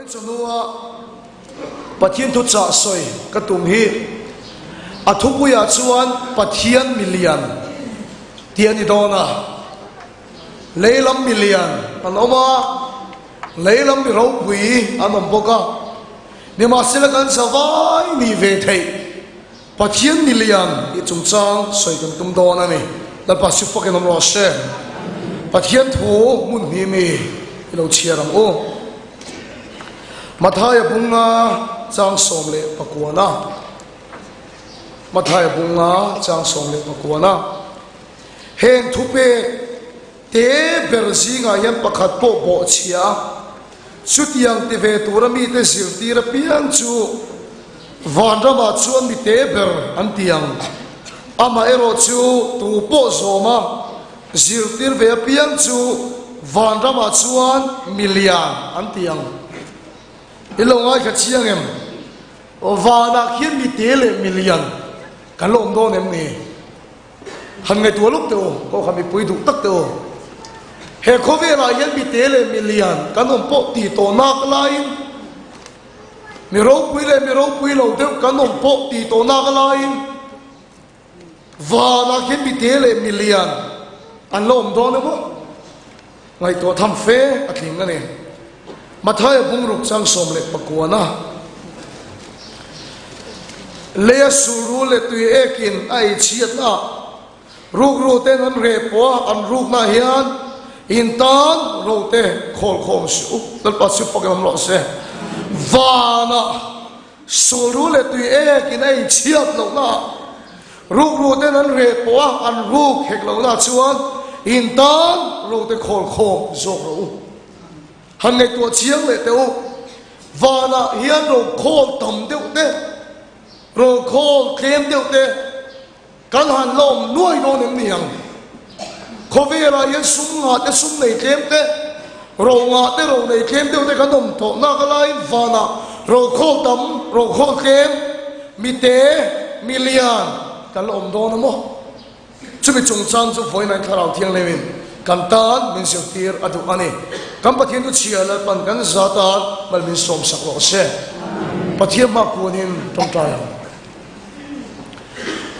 Chawhnua Pathian thuchah sawi ka tum hi a thupuiah chuan Pathian milian tih a ni dawn a. Leilam milian an awm a, leilam mi ropui an awm bawk a. Nimahsela kan zavai nih ve theih Pathian milian tih chungchang sawi kan tum dawn a ni. Lalpa chu fakin awm rawh se. Pathian thu hmun hnih mi i lo chhiar ang u. Mathaia bunga 19 Mathaia bunga 19 Heng thupek te ber zingah hian pakhat pawh bawhchhia a, chutiang ti ve tura mite zirtir apiang chu vanramah chuan mi te ber an ti ang. Amaherawh chu tu pawh zawma zirtir ve apiang chu vanramah chuan mi lian an ti ang. I lo ngaithla chiang em? Vanah khian mi te leh mi lian kan la awm dawn em ni? Han ngaihtuah lawk teh u, kawngkha mipui duh tak teh u. He khawvelah hian mite leh milian kan awm pawh tih tawh nak laiin, mi ropui leh mi ropui lo deuh kan awm pawh tih tawh nak laiin, vanah khian mite leh milian an la awm dawn emaw? Ngaihtuah tham fe a tling a ni. Mathaia bungruk 19 Leia sulru leh tui ekin a ei chhiatna rukru ten an reh pawh a an rukna hian in tan ro te khawl khawm suh u. Lalpa chu fak em rawh se. Vanah sulru leh tui ekin a ei chhiat lohna Rukru ten an reh pawh a, an ruk hek lohna chuan in tan ro te khawl khawm zawk rawh u. Han ngaihtuah chiang leh teh u, vanah hian ro khawl tam deuh te, ro khawl tlem deuh te kan han la awm nuai dawn em ni ang? Khawvelah hian sum ngah te, sum nei tlem te, ro ngah te, ro nei tlem deuh te kan awm tawh nak alaiin vanah ro khawl tam, ro khawl tlem, mite, milian kan la awm dawn a maw? Chumi chungchang chu vawiin Thlarau Thianghlimin kan tan min zirtir a duh a ni. Kan Pathian chu chhia Lalpan kan za tan mal min sawmsak rawh se. Pathian hma kuanin tawngtai ang.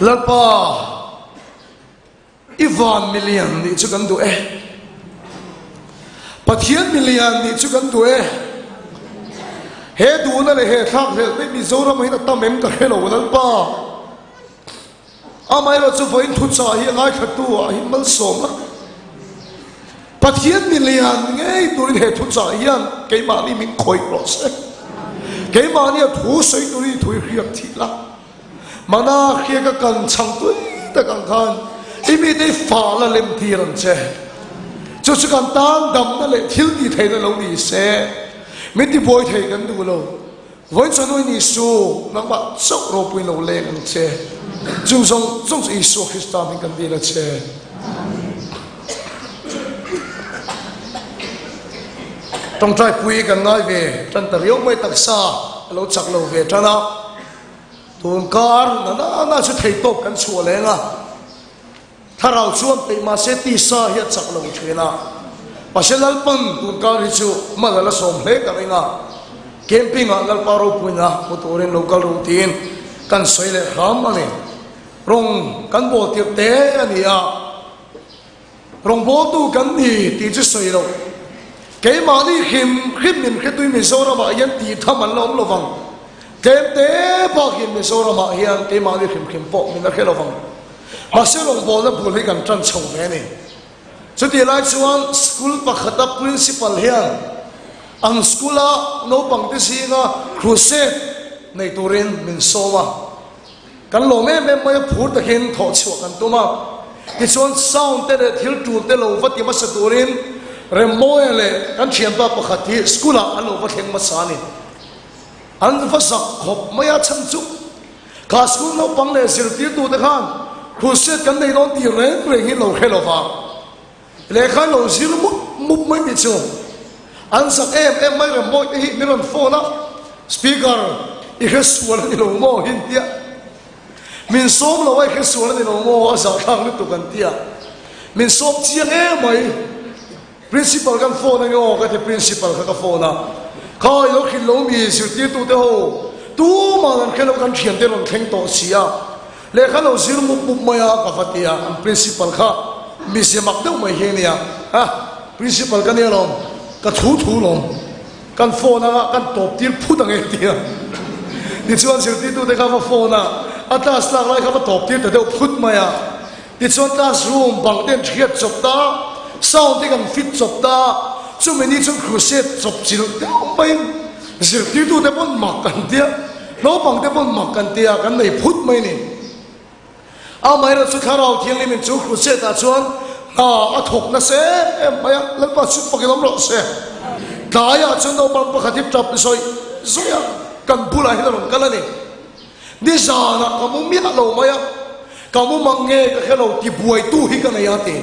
Lalpa. I van milian nih chu kan duh e. Pathian milian nih chu kan duh e. He duhna leh he thlakhlelh mai Mizoram ah hian a tam em ka hre lo Lalpa. Amaherawh chu vawiin thuchah hi a ngaithla tu ah hi malsawm a. Pathian milian ngei turin he thuchah hian keimahni min khawih rawh se. Keimahni a thu sawi turin i thu i hriat thih la. Mana hria ka kan chhang tui tak ang khan i mite i fah la lem tir ang che. Chu chu kan tan damna leh thil tih theihna lo ni se, min ti buai thei kan duh lo. Vawiin chuan Uin Isu, nangmah chauh ropui lo leng ang che. Chung zawng zawng chu Isua Krista hming kan dil a che. Tawngtai pui kan ngai ve tan ta riau mai taksa a lo chak lo ve tan a. Tun kar na na na chu thei tawp kan chhuah leng a, thlarau chuan peih mahse tisa hi a chak lo thin a, Pashe Lalpan tun kar hi chu mal a la sawm hle ka ring a, camping ah Lalpa ropuina hmu turin lo kal ru tiin kan sawi leh hram a ni. Rawng kan bawl tirh te a ni a. Rawngbawltu kan ni tih chu sawi loh. Keimahni hrim hrim min hretui Mizoramah hian tih tham an la awm lovang. Tlem te bakin Mizoramah hian keimahni hrim hrim pawh min la hre lovang. Mahse rawngbawlna bul hi kan tan chho ve a ni. Chutih lai chuan school pakhata principal hian an school-a naupangte zinga crusade nei turin min sawm a. Kan lawm em em mai a, phur takin thawh chhuah kan tum a. Tichuan sound te leh thil tul te lo va ti hmasa turin Remmawia leh kan thianpa pakhat hi school ah an lo va thleng hmasa a ni. An va zak khawp mai a, chhan chu kha school naupang leh zirtirtu te khan crusade kan nei dawn tih reng reng hi lo hre lo va, lehkha lo zir mup mup mai tih chu an zak em em mai. Remmawia te hi min rawn phone a, Speaker, i hre sual a ni lo maw hi an ti a. Min sawm lo a i hre sual a ni lo maw a zahthlak lutuk an ti a. Min sawm chiang em mai. Principal kan phone ange aw ka ti principal kha ka phone a. Kha i lo hrilh lo mi zirtirtute ho tumah an hre lo kan thiante rawn thleng tawh si a, lehkha lo zir mup mup mai a ka va ti a, an principal kha mizia mak deuh mai hi a nia, ha principal ka nia lawm, ka thu thu lawm, kan phone anga kan tawp tir phut ang e ti a, tichuan zirtirtute kha va phone a, a class lak lai kha va tawp tir ta deuh phut mai a, Tichuan class room bang te an hriat chawp ta, sound te kan fit chawp ta, chumi ni chuan crusade chawp chilh deuh maiin zirtirtu te pawn mak kan tia, naupang te pawn mak kan tia, kan nei phut mai ni. Amaherawhchu chu Thlarau Thianghlim in chu crusade ah chuan hna a thawk nasa em em mai a, Lalpa chu fakin awm rawh se. Tlaiah chuan naupang pakhat hi tap zawih zawih a, kan bulah hian a rawn kal a ni. Nizanah ka mu miah lo mai a, ka mu mang nge ka hre lo tibuaitu hi ka nei a ti.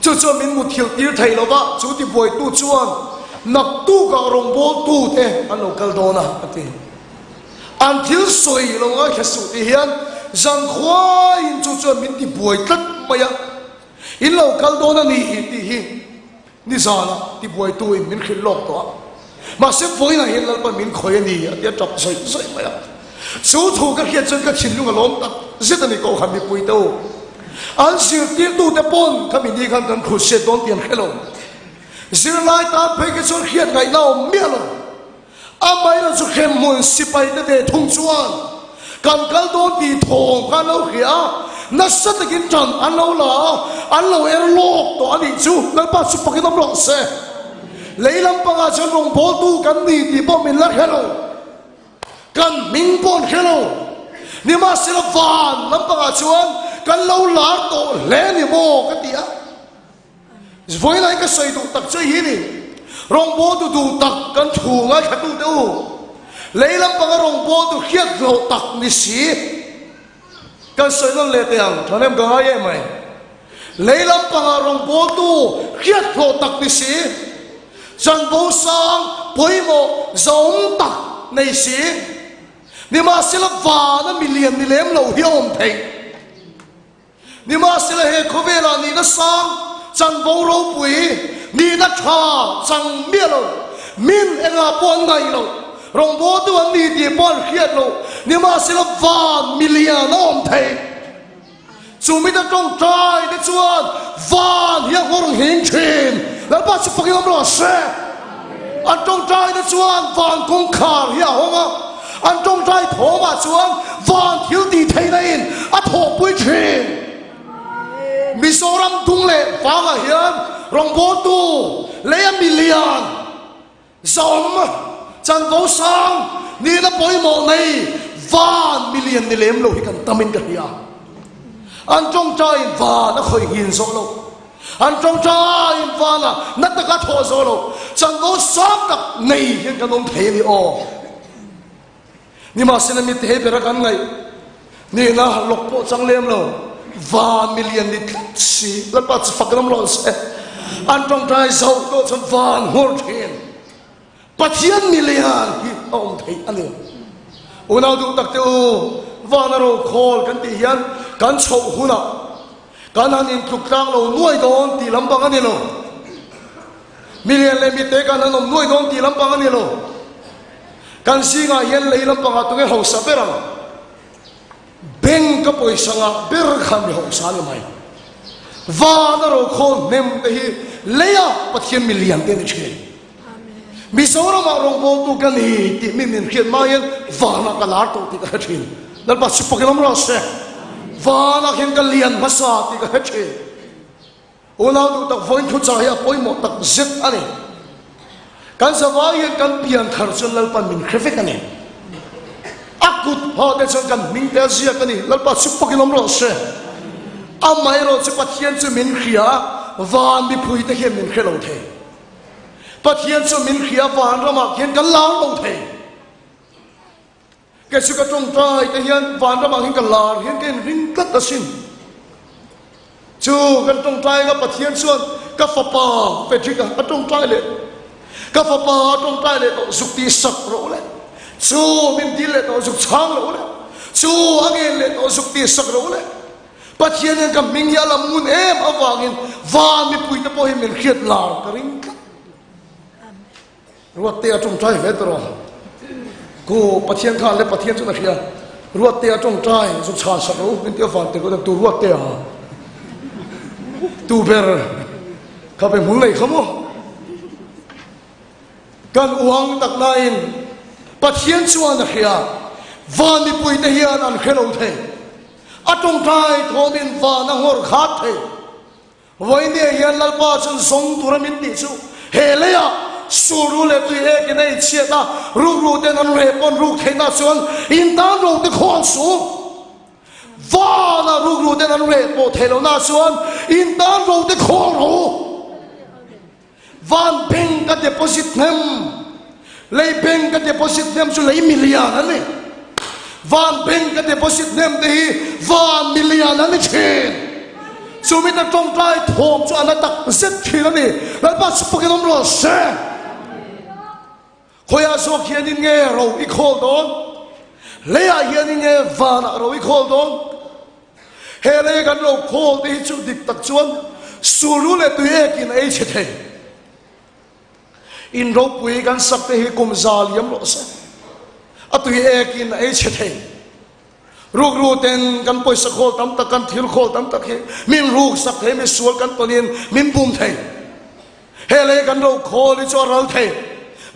Chu chuan min muthilh tir thei lo va, chu tibuaitu chuan naktukah rawngbawltu te an lo kal dawn a a ti. An thil sawi lo ngaithla suh ti hian zankhuaiin chu chuan min tibuai tlat mai a, in lo kal dawn a ni tih hi. Nizanah tibuaitu in min hrilh lawk tawh a, mahse vawiinah hian Lalpa min khawih a ni a ti a tap zawih zawih mai a. Chu thu ka hriat chuan ka thinlung a lawm tak zet a ni Kohhran mipui te u. An zirtirtu te pawn khami ni khan kan khuhsiat dawn tih an hre lo. Zirlai tan phei kha chuan hriat ngaihna a awm miah lo. Amaherawhchu chu hremhmun sipai te ve thung chuan kan kal dawn tih thawm kha an lo hria a, nasa takin tan an lo la a, an lo er lawk tawh a nih chu. Lalpa chu fakin awm rawh se. Lei lampangah chuan rawngbawltu kan ni tih pawh min la hre lo, kan hming pawh an hre lo. Nimahsela van lampangah chuan kan lo lar tawh hle ni maw ka ti a. Vawiin ka sawi duh tak chu hi ni, rawngbawltu duh tak kan thu ngaithlatute u, lei lampanga rawngbawltu hriat hlawh tak ni si, kan sawi nawn leh teh ang, thahnem ka ngai em mai. Lei lampanga rawngbawltu hriat hlawh tak ni si, chanvo sang pawimawh zawm tak nei si, nimahsela vana milian ni lem lo hi a awm theih. Nimahsela he khawvelah nihna sang, chanvo ropui, nihna tha chang miah lo, min engah pawh an ngaih loh, rawngbawltu an ni tih pawh an hriat loh, nimahsela van milian a awm thei. Chu mite tawngtai te chuan van hi a nghawr nghing thin. Lalpa chu fakin awm rawh se. An tawngtai te chuan van kawngkhar hi a hawng a. An tawngtai thawmah chuan van thil tih theihna in a thawhpui thin. Mizoram dung leh vangah hian rawngbawltu leia milian zawm chanvo sang nihna pawimawh nei van milian ni lem lo hi kan tam in ka hria. An tawngtaiin van a khawih nghin zawh lo. An tawngtaiin vana na taka thawh zawh lo chanvo sang tak nei hian kan awm thei a ni aw. Nimahsela mite hei bera kan ngaih nihna lawk pawh chang lem lo van milian ni tlat si Lalpa chu fak lam lo se. An tawngtai zoh tawh chuan van nghawr thin. Pathian milian hi a awm theih a ni. Unau duh tak te u, vana rokhawl kan tih hian kan chhoh hunah kan han intluk tlang lo nuai dawn tih lampang a ni lo. Milian leh mite kan han awm nuai dawn tih lampang a ni lo. Kan zingah hian lei lampangah tunge hausa ber ang? Bank a pawisa ngah ber kha mi hausa a ni mai. Vana rokhawl hnem te hi leia Pathian milian te a ni thin. Mizoramah rawngbawltu ka ni tih mi min hriat hma hian vanah ka lar tawh tih ka hre thin. Lalpa chu fakin awm rawh se. Vanah hian ka lian hmasa tih ka hre thin. Unau duh tak vawiin thuchah hi a pawimawh tak zet a ni. Kan zavai hian kan pian thar chuan Lalpan min hre vek a ni. A kut phah te chuan kan hming te a ziak a ni. Lalpa chu fakin awm rawh se. Amaherawh chu Pathian chu min hria a, van mipui te hian min hre lo thei. Pathian chu min hria vanramah khian kan lar lo thei. Kei chu ka tawngtai te hian vanramah hian ka lar hian ka inring tlat asin. Chu kan tawngtai anga Pathian chuan ka fapa Patrick a a tawngtai leh ka fapa a tawngtai leh tawh zuk tih sak rawh u le. Chu min dil leh tawh zuk chhang rawh u le. Chu a ngen leh tawh zuk tih sak rawh u le. Pathian hian ka hming hi a lam ngun em avangin van mipuite pawh hi min hriat lar ka ring tlat. Ruattea tawngtai ve tawh rawh. Ku Pathian khan le Pathian chuan a hria. Ruattea tawngtai zu chhan sak rawh u min ti a van tirh tu Ruattea tu ber kha ve hmul nei kha maw. Kan uang tak nain Pathian chuan a hria. Van mipui te hian an hre lo thei. A tawngtai thawmin van a nghawr khat thei. Vawinia hian Lalpa chuan zawng tura min tih chu he leiah sulru leh tui ekin a inchhiat a, rukru ten an reh pawn ruk theihna chuan in tan ro te khaw an su. Vana rukru ten an reh pawh theih lohna chuan in tan ro te khaw ro. Van bank a deposit hnem, lei bank a deposit hnem chu lei milian an ni. Van bank a deposit hnem te hi van milian an ni thin. Chumi ta tawngtai thawm chu a na tak zet thin a ni. Lalpa chu fakin awm rawh se. Khawiah zawk hianin nge ro i khawl dawn? Leiah hianin nge vanah ro i khawl dawn? He lei kan ro khawl te hi chu dik tak chuan suru leh tui ekin a ei chhe thei. In ropui kan sak te hi kum za liam rawh se. A tui ekin a ei chhe thei. Rukru ten kan pawisa khawl tam tak, kan thil khawl tam tak hi min ruk sak thei, mi sual kan tawnin min bum thei. He lei kan ro khawl hi chu a ral thei.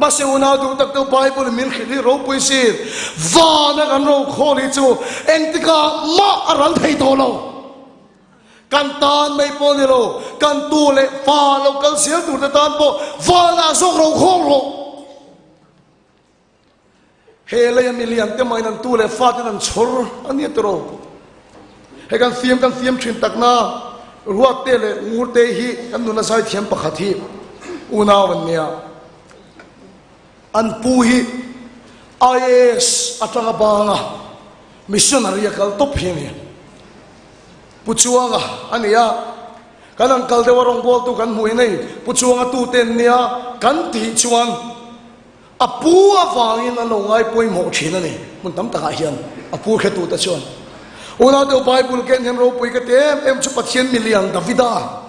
Mahse unau duh tak deuh Bible in min hrilh hi ropui si, vana kan ro khawl hi chu engtikah mah a ral thei tawh lo. Kan tan mai pawh ni lo, kan tu leh fa lo kal zel tur te tan pawh vanah zawk ro khawl rawh. He leia milian te mahin an tu leh faten an chhawr a nia tiraw? Hei kan fiam kan fiam thin takna Ruatte leh Ngurte hi kan nuna zaithiam pakhat hi unau an nia. An pu hi IAS atanga banga missionary a kal tawp hi a ni. Pu Chuanga a ni a, kan han kal deuh a rawngbawltu kan hmuh in hei Pu Chuanga tute an nia kan tih chuan A pu avangin an lo ngai pawimawh thin a ni. Hmun tam takah hian a pu hretute chuan unau deuh Bible ken hian ropui ka ti em em chu Pathian milian Davida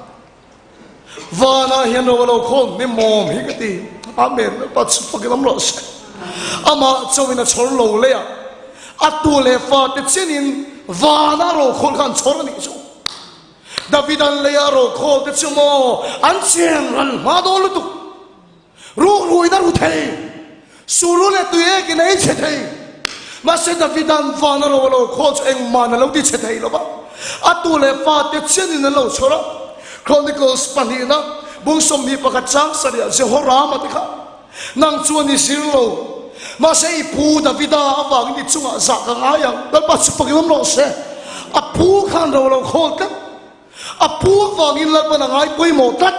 vanah hian ro a lo khawm hnem mawm hi ka ti. Amen. Lalpa chu fakin awm rawh se. Amah chauhin a chhawr lo leh a, a tu leh fate chenin vanah ro khawl kha an chhawr a nih chu. Davida'n leiah ro khawl te chu maw an chen ral hma dawn lutuk. Rukruin a ru thei, suru leh tui ekin a ei chhe thei. Mahse Davida'n van a ro a lo khawl chu engmahn a lo ti chhe thei lo va, a tu leh fate chianin an lo chhawr a. Chronicles pahnihna bung 21 chang sarih ah Jehorama te kha, Nang chuan i zir lo, mahse i pu Davida avangin i chungah zah ka ngai ang, Lalpa chu fakin awm rawh se. A pu khan ro a lo khawl tlat, a pu avangin Lalpa'n a ngai pawimawh tlat.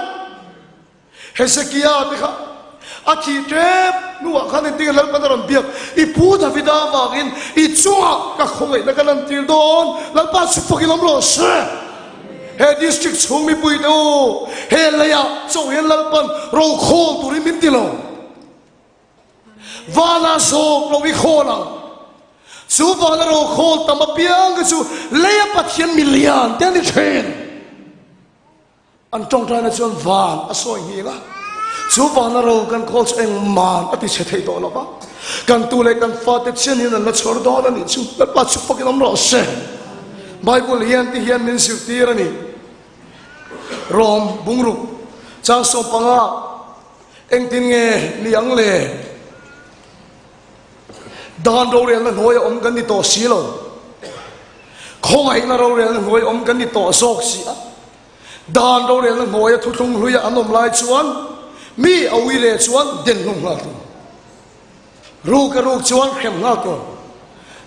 Hezekia te kha a thih tep hnuah khan engtin nge Lalpan a rawn biak? I pu Davida avangin i chungah ka khawngaihna ka lantir dawn, Lalpa chu fakin awm rawh se. He district chhung mipui te u, he leiah chauh hian Lalpan rokhawl turin min ti lo. Vana zawk lo i khawl ang. Chu vana rokhawl tam apiang te chu leia Pathian milian te a ni thin. An tawngtaina chuan van a sawi nghing a, chu vana ro kan khawl chu engmah a ti chhe thei tawh lo va, kan tu leh kan fate chian hian an la chhawr dawn a nih chu. Lalpa chu fakin awm rawh se. Bible hian ti hian min zirtir a ni. Rom bungruk chang 15 engtin nge ni ang le? Dan rorelna hnuaia awm kan ni tawh si lo. Khawngaihna rorelna hnuaia awm kan ni tawh zawk si a. Dan rorelna hnuaia thuthlung hluia an awm lai chuan mi a ui leh chuan den hlum nghal tur. Ruk a ruk chuan hrem nghal tur.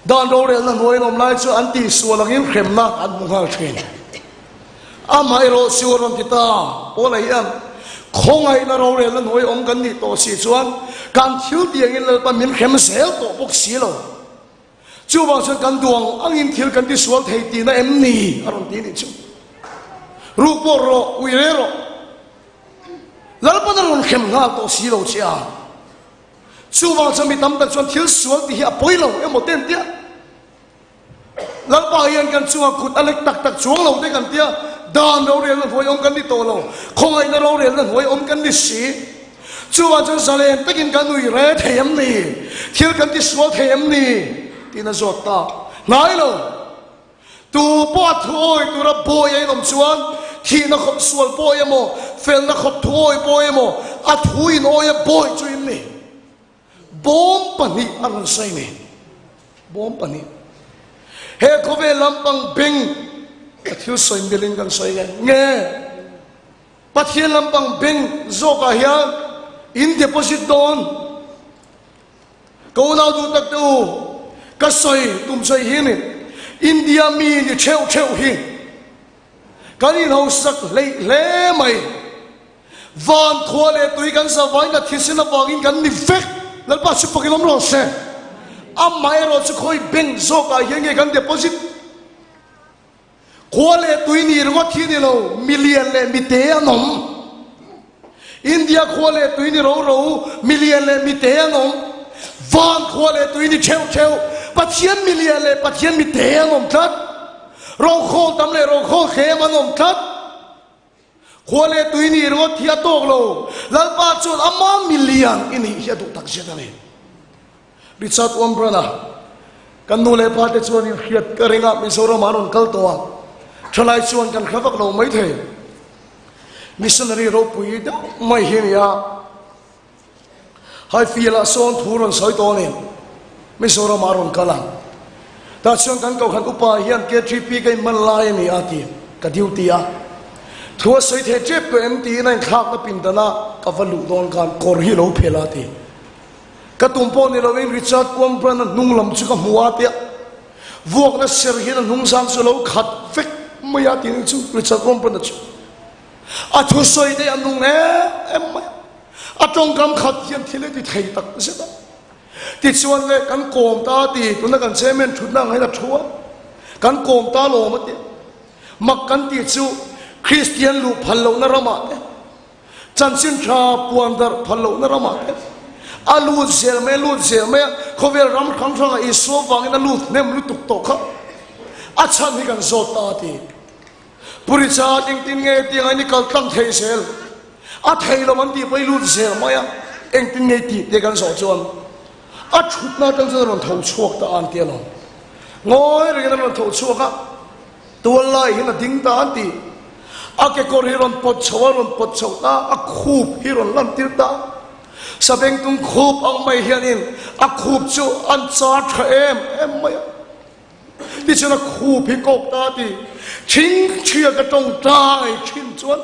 Dan rorelna hnuaia an awm lai chuan an tihsual angin hremna an hmu nghal thin. Amaherawh chu a rawn ti ta, Paula hian khawngaihna rorelna hnuai awm kan nih tawh si chuan kan thil tih angin Lalpa min hrem zel tawh bawk si lo. Chuvang chuan kan duh ang angin thil kan tisual thei tihna em ni? a rawn ti nih chu. Ruk pawh rawh, ui re rawh. Lalpa'n a rawn hrem nghal tawh si lo che a. Chuvang chuan mi tam tak chuan thil sual tih hi a pawi lo emaw te an tia. Lalpa hian kan chungah kut a lek tak tak chuang lo te kan tia, dan rorelna hnuai awm kan ni tawh lo, khawngaihna rorelna hnuai awm kan ni si. Chuvang chuan zalen takin kan ui re thei em ni? Thil kan tisual thei em ni? tiin a zawt ta. Hnai lo. Tu pawh a thuawi tura bawi a inawm chuan thihna khawp sual pawi emaw, felna khawp thuawi pawi emaw, a thu inawi a bawi chu in ni. Bawm pahnih a rawn sawi ni. Bawm pahnih. He khawvel lampang beng a thil sawi milin kan sawi nge nge. Pathian lampang beng zawkah hian in deposit dawn. Ka unau duh tak te u, ka sawi tum sawi hi ni, India mi ni theuh theuh hi kan inhausak hleih hle mai. Van khua leh tui kan zavain a thisen avangin kan ni vek. Lalpa chu fakin awm rawh se. Amaherawh chu khawi bank zawkah hian nge kan deposit? Khua leh tui ni ringawt hi ni lo, milian leh mite an awm. India khua leh tui ni ro ro, milian leh mite an awm. Van khua leh tui ni theuh theuh, Pathian milian leh Pathian mite an awm tlat. Rokhawl tam leh rokhawl tlem an awm tlat. Khua leh tui nih ringawt hi a tawk lo, Lalpa chuan ama milian i nih hi a duh tak zet a ni. Richard Wurmbrand-a, Kan nu leh pa te chuan in hriat ka ring a, Mizoram ah an rawn kal tawh a, thalai chuan kan hre vak lo maithei. Missionary ropui deuh mai hi a ni a. Highfield ah sawn thu rawn sawi tawh a ni. Mizoram ah a rawn kal a. Tah chuan kan kohhran upa hian KTP ka inhman lai a ni a ti ka duty a. Thu a sawi thei tep tawh em tiin a inthlakna pindan a ka va luh dawn khan kawr hi lo phel a ti. Ka tum pawh ni loin Richard Wurmbrand a hnung lam chu ka hmu a tia. Vuakna ser hian a hnung zang chu a lo khat vek mai a ti chu Richard Wurmbrand a chu. A thusawi te a nung em em mai a. A tawngkam khat hian thil a ti thei tak zet a. Tichuan le kan kawm ta ti, tuna kan chairman thutna ang hian a thu a, kan kawm ta lawm a ti. Mak kan tih chu Kristian luh phal lohna ramah te, chanchin tha puan darh phal lohna ramah te a lut zel mai a, lut zel mai a, khawvel ram hrang hrangah Isua vangin a lut hnem lutuk tawh kha a chhan hi kan zawt ta a ti. Puricha engtin nge tiang in i kal tlang thei zel? A thei lo an tih pawh i lut zel mai a, engtin nge i tih tih kan zawh chuan a thutna atang chuan a rawn tho chhuak ta a an ti alawm. Ngawi rengin a rawn tho chhuak a, tual lai hian a ding ta an ti. A kekawr hi rawn pawt chho a, rawn pawt chho ta, a khup hi rawn lantir ta. Sabengtung khup ang mai hianin a khup chu an char tha em em mai a. Tichuan a khup hi kawk ta ti thing chhia ka tawngtai thin chuan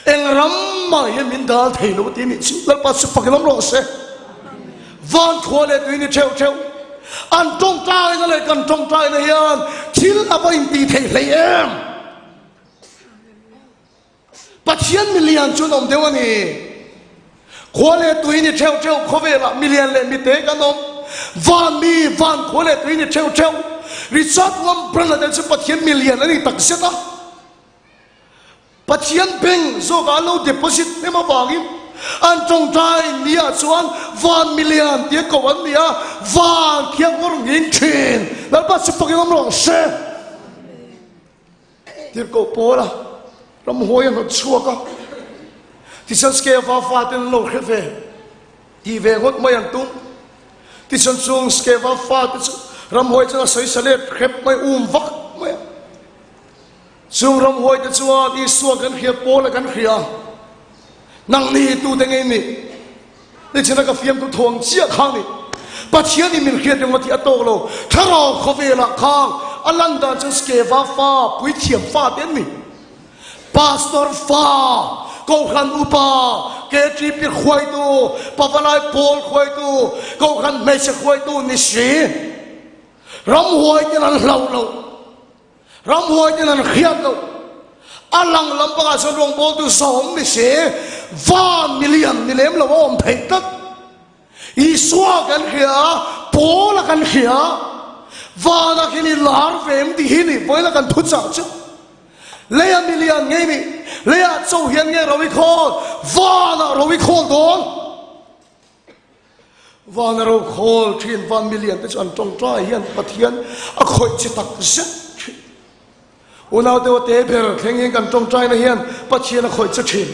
eng ram mah hian min dal thei lo ti nih chu Lalpa chu fak lam rawh se. Van khua leh tui ni theuh theuh an tawngtai na leh kan tawngtai na hian thil a va inti thei hlei em. Pathian milian chu an awm deuh a ni. Khua leh tui ni theuh theuh khawvelah milian leh mite kan awm. Van mi, van khua leh tui ni theuh theuh. Richard Wurmbrand-a te chu Pathian milian a ni tak zet a. Pathian beng zawkah an lo deposit hnem avangin an tawngtai nia chuan van milian tia ko an ni a, van khiang ngawr nging thin. Lalpa chu fakin awm rawh se. Tirhkoh Paula ramhuai a hnawt chhuak a, tichuan Skeva fate an lo hre ve tih ve ngawt mai an tum. Tichuan chung Skeva fate chu ramhuai chuan a sawi sa let hrep mai, um vak mai a. Chung ramhuai te chuan Isua kan hria, Paula kan hria, nangni tute ngei nih? Nichina ka fiamtu thuang chiah kha ni. Pathian in min hriat ringawt hi a tawk lo. Thlarau khawvelah khang a lan dan chuan Skeva fa, puithiam fa te an ni. Pastor fa, Kohhran upa, KTP hruaitu, Pavalai pawl hruaitu, Kohhran hmeichhe hruaitu ni si. Ramhuai ten an hlauh lo. Ramhuai ten an hriat loh a lang lampangah chuan rawngbawltu zawm ni se van milian ni lem lo a awm theih tlat. Isua kan hria a, Paula kan hria a, vana khi ni lar ve em tih hi ni vawiina kan thuchah chu. Leia milian ngei ni, leiah cho hian nge ro i khawl, vanah ro i khawl dawn. Van a ro khawl thin, van milian te chu an tawngtai hian Pathian a khawih chi tak zet thin. Unau deuh a te ber thleng hian kan tawngtaina hian Pathian a khawih che thin.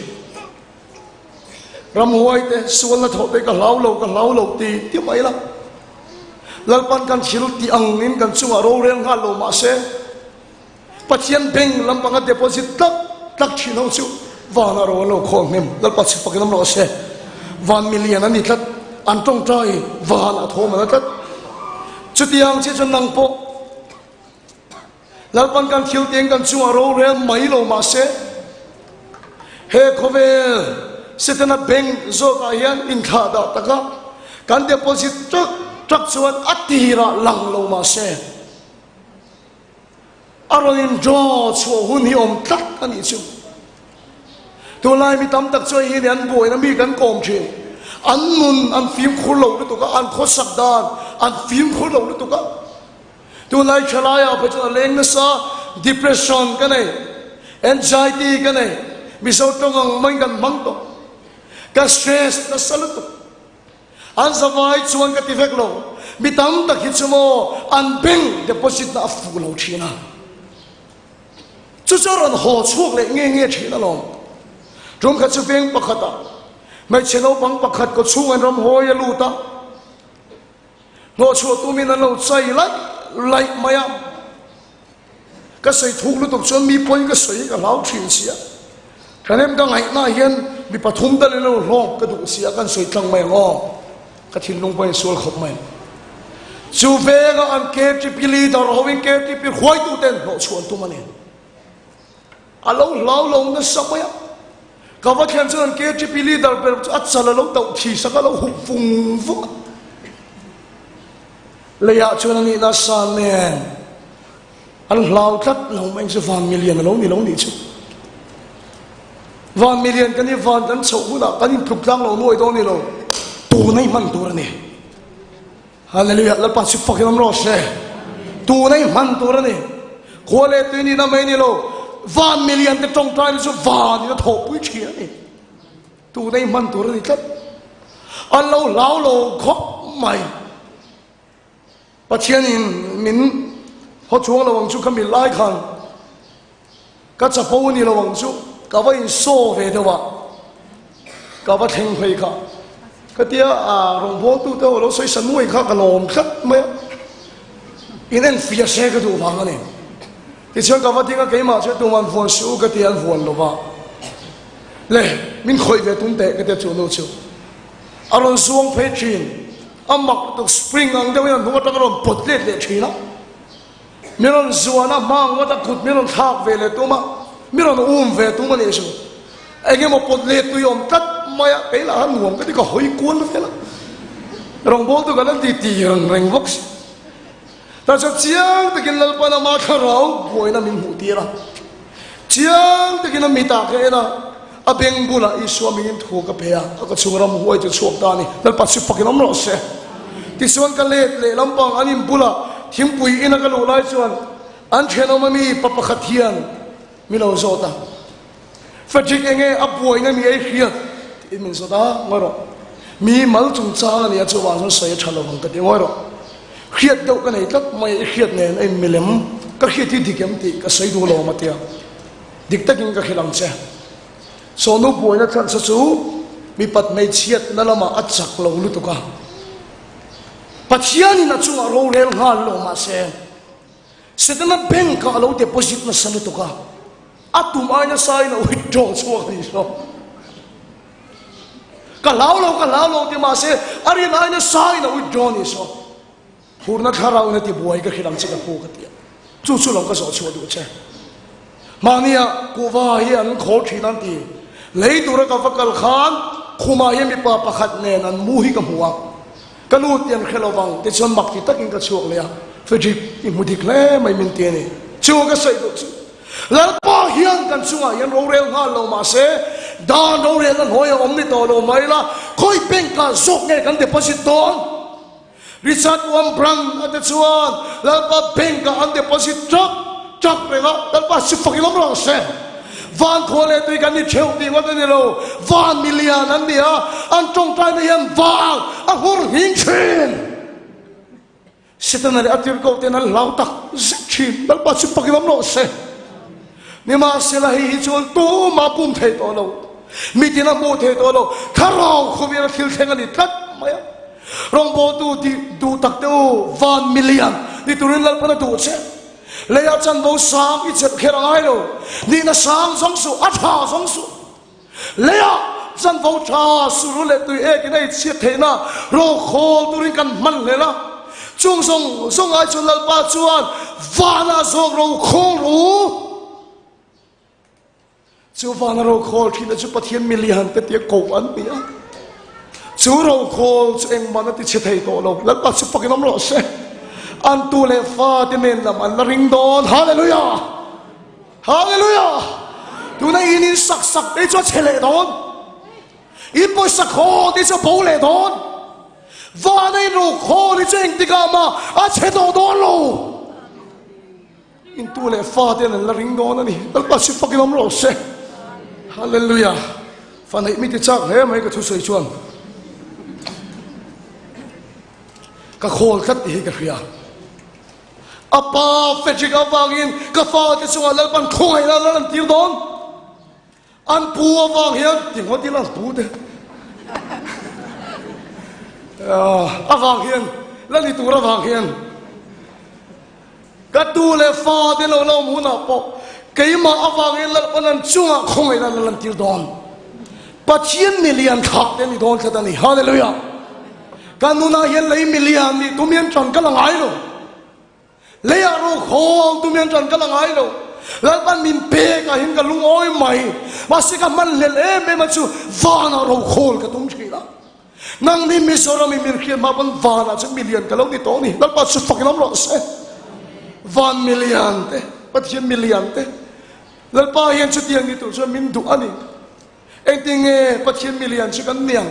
Ramhuai te, sualna thawh te ka hlau lo, ka hlau lo ti ti mai la. Lalpan kan thil tih angin kan chungah rorel nghal lo mah se, Pathian bank lampanga deposit tlak tlak thin ho chu vanah ro an lo khawl hnem. Lalpa chhip pakin awm rawh se. Van milian an ni tlat. An tawngtai vanah thawm an la tlat. Chutiang chiah chuan nang pawh Lalpan kan thil teng kan chungah rorel mai lo mah se, he khawvel Setana bank zawkah hian inthlah dah taka kan deposit tlak tlak chuan a tirah lang lo mah se, A rawn in draw chhuah hun hi awm tlat a nih chu. Tunlai mi tam tak chuan hi ni an buaina mi kan kawm thin. An nun an fimkhur lo lutuk a, an khawsak dan an fimkhur lo lutuk a. Tunlai thalaiah phei chuan a leng nasa, depression ka nei, anxiety ka nei, Mizo tawng ang maiin kan hmang tawh. Ka stress nasa lutuk. An zavai chuan ka ti vek lo. Mi tam tak hi chu maw an bank deposit na a fuh lo thin a. Chu chu a rawn haw chhuak leh nge nge thin alawm. Tum khat chu veng pakhatah hmeichhe naupang pakhat kaw chhung an ram hawi a lut a. Hnawhchhuah tumin an lo chai laih laih mai a. Ka sawi thuk lutuk chuan mi pawi ka sawi ka hlau thin sia. Thahnem ka ngaihna hian mi pathum tal in lo hlawk ka duh sia kan sawi tlang mai ang aw. Ka thinlung pawhin sual khawp mai. Chu venga an KTP leader hoin KTP hruaitu ten hnawhchhuah an tum a ni. A lo hlau lo nasa mai a. Ka va thlen chuan an KTP leader ber chu a chal a lo tauh thi sak a lo hup vung vung a. Leiah chuan a nihna san nen an hlau tlat lo mai chu van milian a lo ni lo nih chu. Van milian kan i van kan chhoh hunah kan intluk tlang lo nuai dawn ni lo. Tun a i hman tur a ni. Hallelujah Lalpa chu fakin awm rawh se. Tun a i hman tur a ni. Khua leh tui nihna mai ni lo. Van milian te tawngtaina chu van in a thawhpui thin a ni. Tun a i hman tur a ni tlat. An lo hlau lo khawp mai. Pathianin min haw chuang lo ang chu ka mil lai khan ka chapo a ni lo ang chu ka va insaw ve deuh a, ka va thleng phei kha. Ka tia a rawngbawltu te ho lo sawi sa nuai kha ka lawm tlat mai a. In enfiah se ka duh vang a ni. Tichuan ka va ding a keimah chu tuman vuan suh u ka ti a an vuan lo va. Le, min khawih ve tum teh ka tia chu nu chu a rawn zuang phei thin. A mak lutuk spring ang deuhin a hnung atang a rawn pawt let leh thin a. Mi rawn zuan a hma ang ngawt a kut mi rawn thlak ve leh tum a, mi rawn um ve tum a nih chu. Eng emaw pawt let tui awm tlat mai a, kei lah khan nuam ka ti ka hawi kual vel a. Rawngbawltu kan an ti ti reng reng bawk si. Tah chuan chiang takin Lalpan ama thlarau buaina min hmuh tir a. Chiang takin a mitah ka en a, a beng bulah Isua mingin thu ka pe a, a ka chhung ram huai chu chhuak ta a ni. Lalpa chu fakin awm rawh se. Tichuan ka let leh lampang an in bulah thingpui ina ka luh lai chuan an thenawm ami pa pakhat hian mi lo zawt a, Frederick enge a buaina mi ei hriat? tiin min zawt a, ngawi rawh. Mi mal chungchang a nia chuvang chuan sawi a tha lo ang ka ti, ngawi rawh. Hriat deuh ka nei tlat mai a, i hriat nen a in milem ka hriat hi dik em tih ka sawi duh lo a tia. Dik takin ka hrilh ang che. Sawhnu buaina chhan sa chu mipat hmeichhiatna lamah a chak lo lutuk a. Pathianin a chungah rorel nghal lo mahse Setana bank ah a lo deposit nasa lutuk a, a tum ai nasa in a withdraw chhuak a ni hlawm. Ka hlau lo, ka hlau lo ti mahse a rin ai nasa in a withdraw ni saw. Hurna thlarau in a ti buai ka hrilh ang che ka pu ka ti a. Chu chu lo ka zawh chhuah duh che. Mahnia kuhva hi an khawl thin an ti. Lei tura ka va kal khan khumah hian mipa pakhat nen an mu hi ka hmu a. Ka nu ti an hre lo vang tichuan mak ti takin ka chhuak leh a. Frederick i hmu dik hle mai min ti a ni. Chu ka sawi duh chu Lalpa hian kan chungah hian rorel nghal lo mahse dan rorelna hnuai a awm ni tawh lo mai la, khawi bank ah zawk nge kan deposit dawn? Richard Wurmbrand a te chuan Lalpa bank ah an deposit trak trak reng a, Lalpa si fak in awm rawh se. Van khua leh tui kan ni theuh tih ngawt a ni lo, van milian an ni a, an tawngtaina hian van a hur nghing thin. Setana leh a tirhkoh ten an hlau tak zet thin, Lalpa chu fakin awm rawh se. Nimahsela hei hi chuan tumah pum thei tawh lo. Mitin a hmuh thei tawh lo. Thlarau khawvela thil thleng a ni tlat mai a. Rawngbawltu tih duh tak te u, van milian ni turin Lalpan a duh che. Leiah chanvo sang i chelh kher a ngai lo. Nihna sang zawng suh, a tha zawng suh. Leiah chanvo tha suru leh tui ekin a inchhiat theihna rawkhawl turin kan hman hlel a. Chung zawng zawng ai chuan Lalpa chuan vanah zawk rokhawl rawh u. Chu vana rokhawl thina chu Pathian milian te tia koh an ni a. Chu rokhawl chu engmah a ti chhe thei tawh lo. Lalpa chu fakin awm rawh se. An tu leh fa te nen lam an la ring dawn. Hallelujah! Hallelujah! Tuna in in sak sak te chu a chhe leh dawn. In pawisa khaw te chu a bo leh dawn. Vana in rokhawl hi chu engtikah mah a chhe tawh dawn lo. In tu leh fa te an la ring dawn a ni. Lalpa si fakin awm rawh se. Hallelujah. Fa neih mi ti chak hle mai ka thusawi chuan. Ka khawl tlat tih hi ka hria. A pa Frederick avangin ka fa te chungah Lalpan khawngaihna a la lantir dawn. An pu avang hian ti ngawt ila an pu te avang hian la ni tur avang hian ka tu leh fa te lo la awm hunah pawh keimah avangin Lalpan an chungah khawngaihna la lantir dawn. Pathian milian thlah te ni dawn tlat a ni. Hallelujah! Ka nunah hian lei milian nih tum hian ṭan ka la ngai lo. Leiah rukhawl tum hian ṭan ka la ngai lo. Lalpan min pek ah hian ka lungawi mai. Mahse ka hman hlel em em a chu vanah rukhawl ka tum ṭhin a. Nangni Mizoram i min hriat hma pawn vanah chuan milian ka lo ni tawh a ni. Lalpa chu fakin awm rawh se. Van milian te, Pathian milian te, Lalpa hian chutiang ni tur chuan min duh a ni. Engtin nge Pathian milian chu kan ni ang?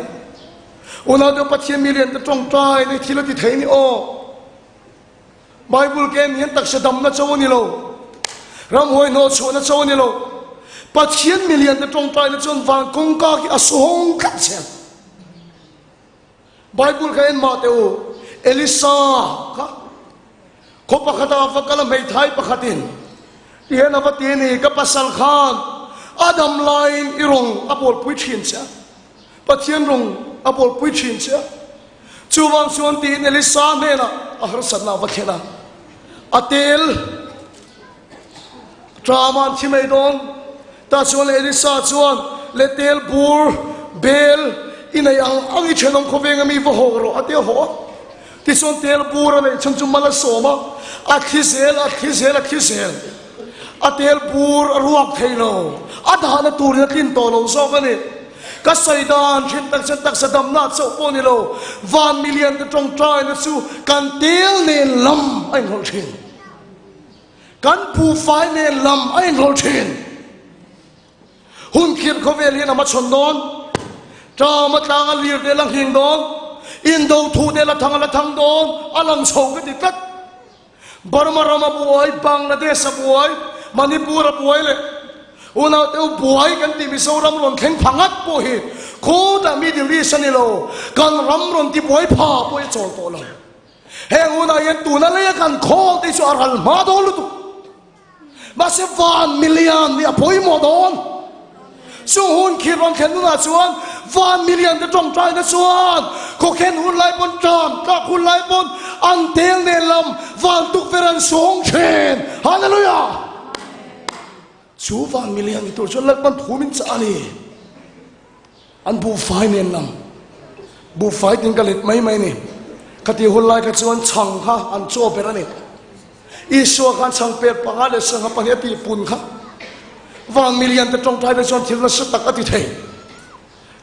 Unau te Pathian milian te ṭawngṭai na i thil a ti thei ni aw. Bible ken hian taksa damna cho a ni lo. Ramhuai hnawh chhuahna cho a ni lo. Pathian milian te tawngtaina chuan van kawngka khi a sawng tlat zel. Bible kha en mah teh u. Elisa kha khaw pakhata va kal a hmeithai pakhatin ti hian a va ti a ni, ka pasal khan a dam laiin i rawng a bawlpui thin che a. Pathian rawng a bawlpui thin che a. Chuvang chuan tiin Elisa hnenah a harsatna a va thlen a, a tel ṭam an thi mai dawn. Tah chuan Elisa chuan, Le tel bur, bel i nei ang ang i ṭhenawm khawveng ami va haw rawh a ti a haw a. Tichuan tel bur a neih chhan chu mal a sawm a, a thli zel, a thli zel, a thli zel. A tel bur a ruak thei lo, a dahna turin a tlin tawh lo zawk a ni. Ka sawi dan thin tak chuan taksa damna chauh pawh ni lo, van milian te tawngtaina chu kan tel nen lam a inrawlh thin. Kan buhfai nen lam a inrawlh thin. Hun khirh khawvel hian a hmachhawn dawn, ṭam a tlang a lir te la nghing dawn, indo thu te la thang a la thang dawn, a lang chho ka ti tlat. Burma ram a buai, Bangladesh a buai, Manipur a buai leh unau te u buai kan tih Mizoram rawn thleng pha ngat pawh hi khutah Middle East a ni lo, kan ram rawn ti buai pha pawh hi a chawl tawh lo. Heng hunah hian tuna leia kan khawl te chu a ral hma dawn lutuk. Mahse van milian nih a pawimawh dawn. Chung hun khi rawn thlen hunah chuan van milian te tawngtaina chuan khawkhen hun lai pawn ṭam tlak hun lai pawn an tel nen lam van tukverh an sawng ṭhin. Hallelujah! Chu van milian ni tur chuan Lalpan thu min chah a ni. An buhfai nen lam buhfai tin ka let mai mai a ni. Khati hun lai kha chuan chhang kha an chaw ber a ni. Isua khan chhang pek panga leh sangha pahnih a tih pun kha vang milian te tawngtai na chuan thil nasa tak a ti thei.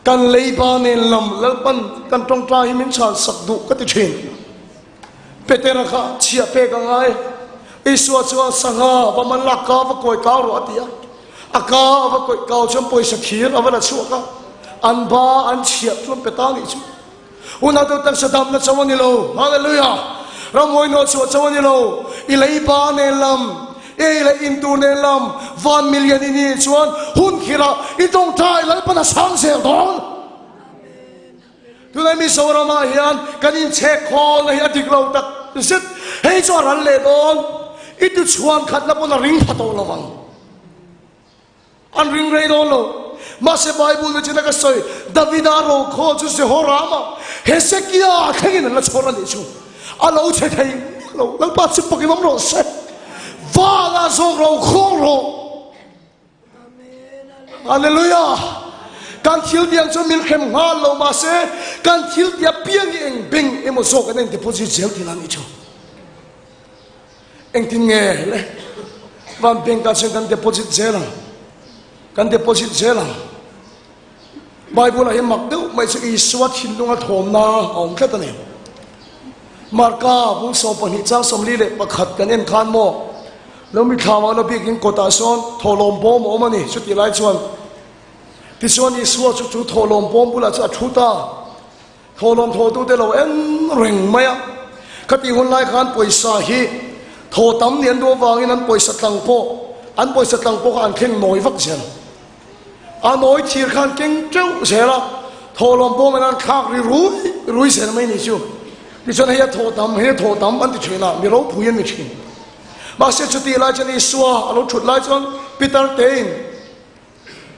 Kan leiba nen lam Lalpan kan tawngtai hi min chhan sak duh ka ti thin. Petera kha chhiah pek a ngai. Isua chuan sangha va man lak ka va kawi kau rawh a ti a. A ka a va kawih kau chuan pawisa thir a va la chhuak a. An ba an chhiah chuan peta nih chu. Unau deuh taksa damna cho a ni lo. Hallelujah! Ramhuai hnawh chhuah cho a ni lo. I leiba nen lam, i ei leh in tur nen lam, van milian i nih chuan hun khirah i tawngtai Lalpan a sang zel dawn. Tunai Mizoramah hian kan inchhek khawlna hi a dik lo tak zet. Hei chu a ral leh dawn. I tuchhuan khatna pawn a ring pha tawh lo ang. An ring rei dawn lo. Mahse Bible ni china ka sawi Davida rokhawl chu Jehorama Hezekia thlengin an la chhawr a nih chu. A lo chhe thei miah lo. Lalpa chu pakin awm rawh se. Vanah zawk rokhawl rawh. Hallelujah! Kan thil tiang chu min hrem nghal lo mahse kan thil tia piang hi eng beng emaw zawk an en deposit zel tih a nih chu. Engtin nge le van bank ah chuan kan deposit zel ang kan deposit zel ang. Bible ah hian mak deuh mai chu Isua thinlunga thawmna a awm tlat a ni. Marka bung 12 chang 41 kan en khan maw lo mi thlam ah la biakin kawtah sawn thawhlawm bawm a awm a ni chutih lai chuan tichuan Isua chu chu thawhlawm bawm bulah chu a thu ta. Thawhlawm thawhtute lo en reng mai a, khatih hun lai khan pawisa hi thaw tam ni an duh avangin an pawisa tlang pawh an pawisa tlang pawh kha an thleng nawi vak zel. A nawi thir khan keng teuh zel a, thawhlawm pawh an thlak ri rui rui zel mai ni chu. Tichuan hei a thaw tam, hei a thaw tam an ti thin a, mi ropui an ni thin. Mahse chutih lai chuan Isua a lo thut lai chuan Peter tein,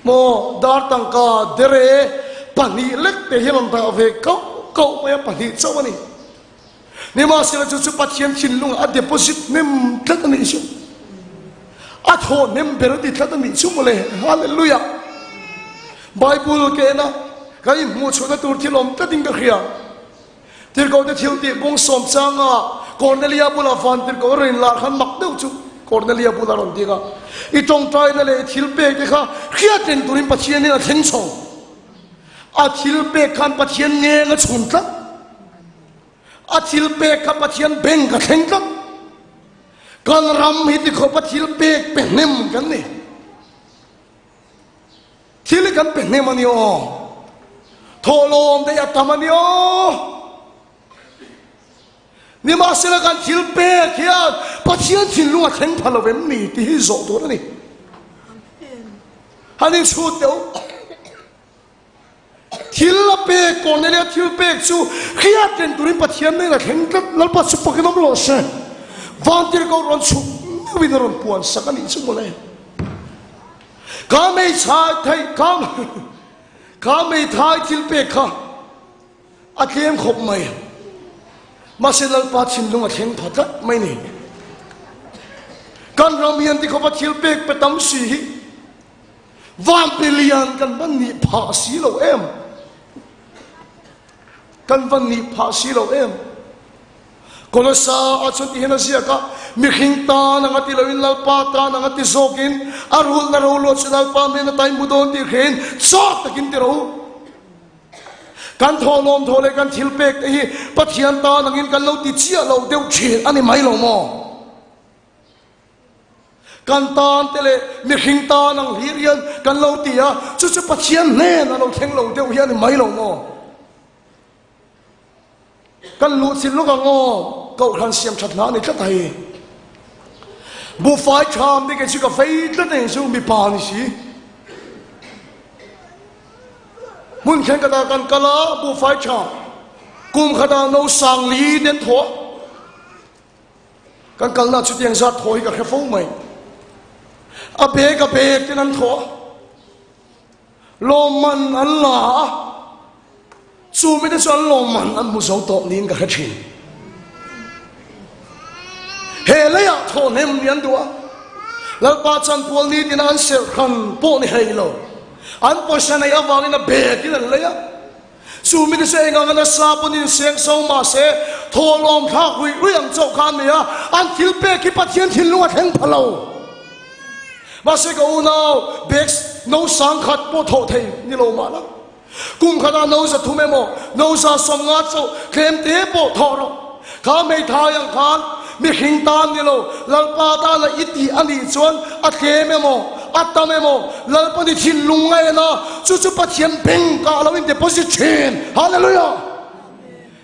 Maw dar tangka dere pahnih lek te hian rawn dah ve kauh kauh mai a, pahnih chauh a ni. Nimahsela chu chu Pathian thinlungah a deposit hnem tlat a nih chu. A thawh hnem ber a ti tlat a nih chu mawle. Hallelujah! Bible ke ena kan inhmuh chhuahna tur thil awm tlatin ka hria. Tirhkohte thil tih bung sawm changa Kornelia bulah van tirhkoh a rawn inlar khan mak deuh chu Kornelia bulah a rawn ding a, I tawngtaina leh i thil pek te kha hriat reng turin Pathianin a thleng chho. A thil pek khan Pathian ngeng a chhun tlat. A thil pek kha Pathian bank a thleng tlat. Kan ram hi tikhawpa thil pek pe hnem kan ni. Thil hi kan pe hnem a ni aw. Thawhlawm te hi a tam a ni aw. Nimahsela kan thil pek hian Pathian thinlung a thleng pha lo em ni tih hi zawh tur a ni. Han inchhut teh u. Thil a pek, Cornelia thil pek chu hriat reng turin Pathian nen a thleng tlat. Lalpa chu pakin awm rawh se. Vantirhkoh rawn chhuk meuhin a rawn puan sak a nih chu mawle. Ka hmeichhai theih ka ka hmeithai thil pek kha a tlem khawp mai. Mahse Lalpa thinlung a thleng pha tlat mai ni. Kan ram hian tikhawpa thil pek pe tam si hi vanpi lian kan va nih phah si lo em. Kan va nih phah si lo em. Kolosa ah chuan tihian a ziak a, Mihring tan anga ti loin Lalpa tan anga ti zawkin a rulna roluah chu Lalpa hnen a taimbu dawn tih hrein chawk takin ti rawh u. Kan thawhlawm thaw leh kan thil pek te hi Pathian tan angin kan lo ti chiah lo deuh thin a ni mai lo maw? Kan tan te leh mihring tan ang hlir hian kan lo ti a, chu chu Pathian hnen a lo thleng lo deuh hi a ni mai lo maw? Kan luh chin lawk ang aw, Kohhran siam that hna a ni tlat a hei. Buhfai tham te kei chu ka vei tlat a ni chu mipa ni si. Hmun thenkhatah kan kal a, buhfai tha kum khatah no sang li te an thaw a. Kan kalna chutiang zat thaw hi ka hre fo mai. A bag a bag ten an thaw a. Lawmman an la a, chu mite chu an lawmman an hmu zo tawh niin ka hre thin. He leiah thawhnem ni an duh a, Lalpa chanpual ni tina an serh hran pawh ni hei lo. An pawisa neih avangin a bekin an lei a, chu mite chu eng anga nasa pawn inseng so mahse thawhlawm thlak ruih ruih ang chauh kha an nei a, an thil pek hi Pathian thinlung a thleng pha lo. Mahse ka unau bag no sang khat pawh thawh thei ni lo mah la, kum khatah no za thum emaw no za 50 chauh tlem te pawh thawh rawh. Kha hmeithai ang khan mihring tan ni lo Lalpa tana i tih a nih chuan a tlem emaw a tam emaw Lalpa ni thinlung a en a, chu chu Pathian bank ah a lo in deposit thin. Hallelujah!